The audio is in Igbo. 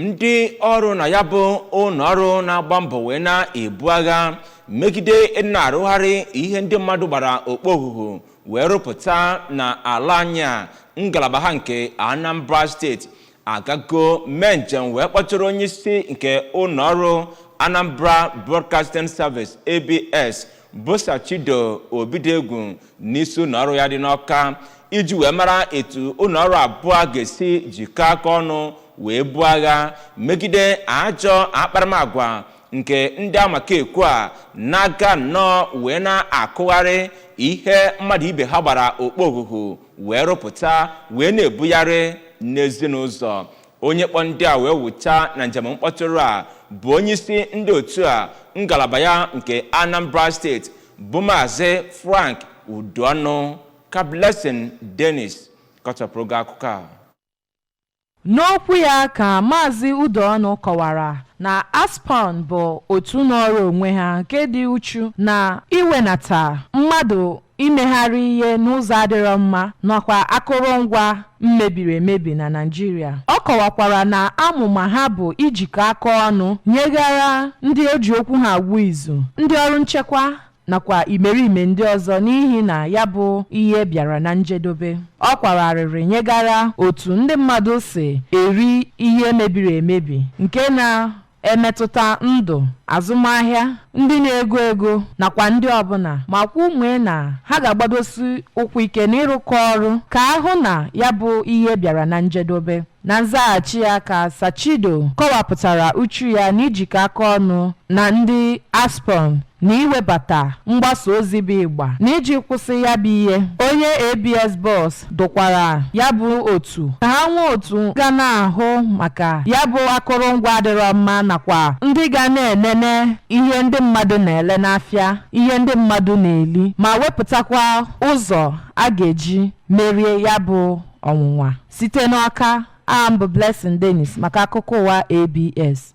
Ndị ọrụ na ya bụ ụlọ ọrụ na-agba mbọ wee na-ebu agha megide na-arụgharị ihe ndị mmadụ gbara okpo ohuhu wee rụpụta na ala anyị a, ngalaba ha nke Anambra Steeti agago mee njem wee kpọtụrụ onye isi nke ụlọ ọrụ Anambra Broadcasting Service, ABS, bụ Sachido Obidegwu n'isi ụlọ ọrụ ya dị n'Ọka, iji wee mara etu ụlọ ọrụ abụọ ga-esi jikọọ aka ọnụ wee buo agha megide ajọ akparamagwa nke ndị amakekwu a na-aga nnọọ wee na-akụgharị ihe mmadụ ibe ha gbara okpo ohuhu wee rụpụta wee na-ebugharị n'ezinụzọ. Onye kpọ ndị a wee wụcha na njem mkpọtụrụ a bụ onye isi ndị otu a ngalaba ya nke Anambra Steeti, bụ Maazị Frank Uduọnụ. Ka Blessing Dennis kọchapụrụ gị akụkọ a. N'okwu ya ka Maazị Udoọnụ kọwara na ASPON bụ otu nọrọ onwe ha nke dị uchu na iwenata mmadụ imegharị ihe n'ụzọ adịrọ mma nakwa akụrụngwa mmebiri emebi na Naịjirịa. Ọ kọwakwara na amụma ha bụ ijikọ aka ọnụ nyegara ndị oji okwu ha agwụ izu, ndị ọrụ nchekwa nakwa imerime ndị ọzọ, n'ihi na ya bụ ihe bịara na njedobe. Ọ kwararịrị nyegara otu ndị mmadụ si eri ihe mebiri emebi nke na-emetụta ndụ azụmahịa ndị na-ego ego nakwa ndị ọbụla, ma kwumee na ha ga-agbadosi ụkwụ ike n'ịrụkọ ọrụ ka ahụ na ya bụ ihe bịara na njedobe. Na nzaghachi ya ka Sachido kọwapụtara uchu ya n'ijikọ aka ọnụ na ndị ASPON na iwebata mgbasa ozi bụ ịgba na iji kwụsị ya bụ ihe. Onye ABS boss dụkwara ya bụ otu ka ha nwee otu ga na-ahụ maka ya bụ akụrụngwa adịrọ mma nakwa ndị ga na-enene ihe ndị mmadụ na-ele n'afịa, ihe ndị mmadụ na-eli, ma wepụtakwa ụzọ a ga-eji merie ya bụ ọnwụnwa. Site n'Ọka, am bụ Blessing Dennis maka akụkọ ụwa ABS.